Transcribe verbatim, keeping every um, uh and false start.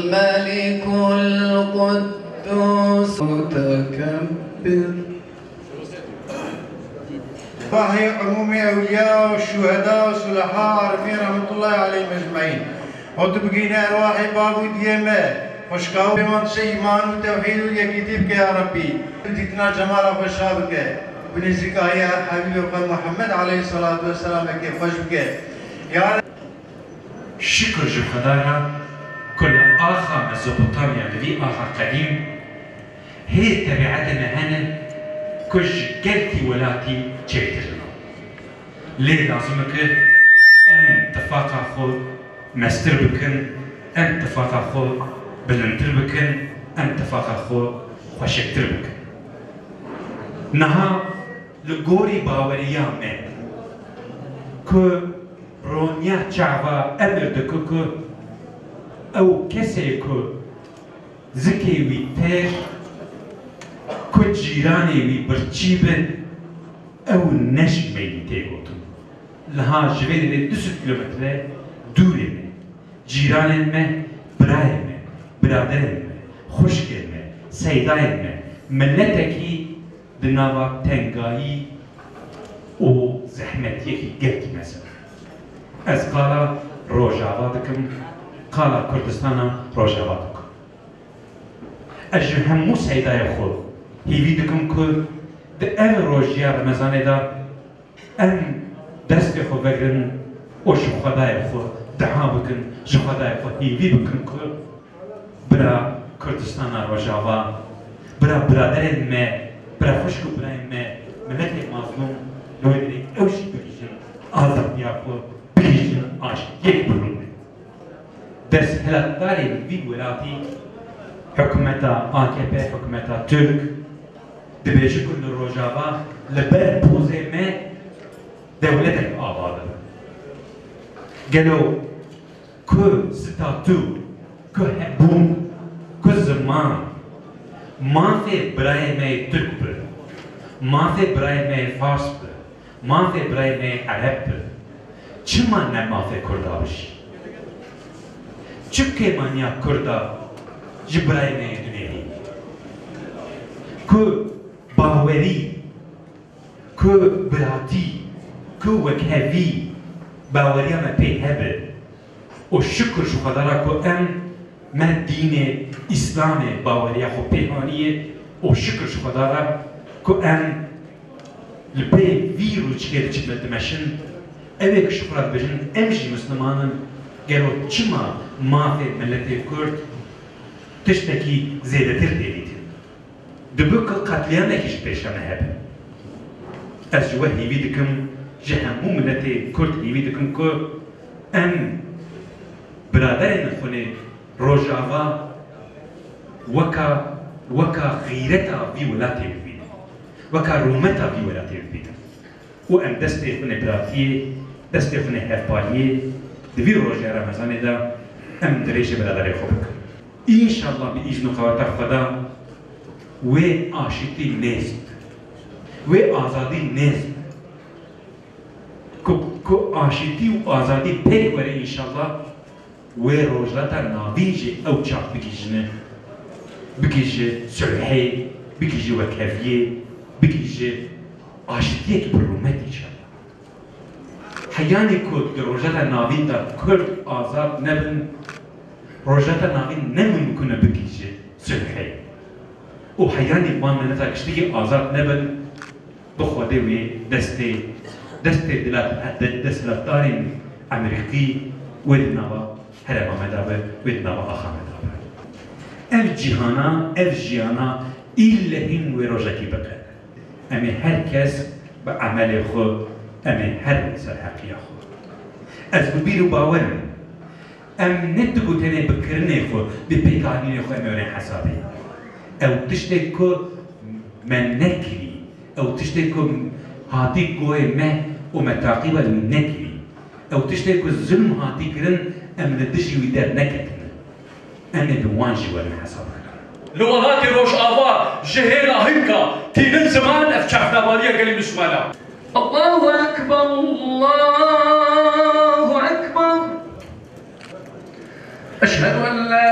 الملك القدوس المتكبر. Bahê umûmê ewliya û şuheda û sulaha arifîn rahmetullahi aleyhim ecmaîn. Û tu bigihîne erwahê bav û diyê me, xwişka û pêwendişê îman û tewhîd û yekîtî bike ya Rebbî. Dîtina cemala xwe şa bike. Bi nêzîkayî her Hebîbê xwe Muhammed aleyhisselatu vesselamekê xweş bike. Ya Şikir ji Xwedaya ku li axa Mezopotamya, li vî axa qedîm, hê tebeîetê me hene ku ji gelkî welatî çêtir in. Lê lazim e ku em tifaqa xwe mestir bikin, em tifaqa xwe bilindtir bikin, em tifaqa xwe xweşiktir bikin. Niha li gorî baweriya me ku roniya çava emir dike ku ew kesê ku zikê wî têr, ku cîranê wî birçî bin, ew ne ji me yî tê gotin. Niha ji vê derê du sed kilometre dûrê me, cîranên me, birayên me, biraderên me, xwişkên me, seydayên me, miletekî di nava tengayî û zehmetiyekî gelkî mezin. Ez qala Rojava dikim, qala Kurdistana Rojava dikim. Ez ji hemû seydayê xwe hîvî dikim ku di ev rojiya Remezanê de em destê xwe vegirin û ji Xwedayê xwe dua bikin, ji Xwedayê xwe hîvî bikin ku bira Kurdistana Rojava, bira biraderên me, bira xwişk û birayên me, miletê mazlûm, li wê derê ew jî bigihîjin azadiya xwe, bigihîjin aştiyek bi rû me. Desthilatdarên vî welatî, hikûmeta A K P, hikûmeta Tirk, dibêje ku li Rojava li ber pozê me dewletek ava dibe. Gelo ku statû, ku hebûn, ku ziman, mafê birayê me yê Tirk bi, mafê birayê me yê Fars bi, mafê birayê me yê Ereb bi, çima ne mafê Kurda bi jî? Çi pêmaniya Kurda ji birayê me yê dinê heye? Ku bawerî, ku biratî, ku wekhevî baweriya me pê hebe û şikir ji Xweda re ku em me dînê Îslamê baweriya xwe pê aniye û şikir ji Xweda re ku em li pê vî rûçikê diçin, dimeşin, ew ê ku ji xwe re dibêjin, em jî Misliman in, gelo çima mafê miletê Kurd tiştekî zêdetir tê dîtin? Dibe ku qetlîamekî ji pêşe me hebe. Ez ji we hîvî dikim, ji hemû miletê Kurd hîvî dikim ku em biraderên xwe nê Rojava weka, weka xîreta vî welatê bibînin, weka rûmeta vî welatê bibînin. Û em destê xwe nê biratiyê, destê xwe nê hevpariyê di vî roja Remezanê de em dirêjê biraderê xwe bikin. Înşallah bi îzn û qeweta Xweda wê aşitî nêz bi, wê azadî nêz bi. Ku, ku aşitî û azadî pêk were înşallah, wê Rojhilata Navîn jî ew çax bigihîjine, bigihîje sulhê, bigihîje wekheviyê, bigihîje aşitiyek bi rûmet înşallah. Heyanî ku di Rojhilata Navîn de Kurd azad nebin, Rojhilata Navîn ne mimkun e bigihîje sulhê. Û heyanî van mileta giştikî azad nebin, bi Xwedê wê destê, destê dilat-, de-, desthilatdarên Amerîkî wê di nava herêma me de be, wê di nava axa me de be. Ev cîhana, ev jiyana îlle hîn wê rojekî biqede. Em ê her kes bi emelê xwe, em ê her li ser heqiya xwe. Ez bi bîr û bawer im. Em ne digotinê bi kirinê xwe, bi pêkanînê xwe em ê were hesabê. Ew tiştê ku me nekirî, ew tiştê ku hatî goyê me û me taqîba wî nekirî, ew tiştê ku zulm hatî kirin, em li dijî wî derneketine. Em ê bi wan jî werin hesabkirin. Li welatê Rojava ji hêla hinka tînin ziman ev çavdabariya gelê Mislimana. Allahu Ekber, Allahu Ekber. Eşhedü en la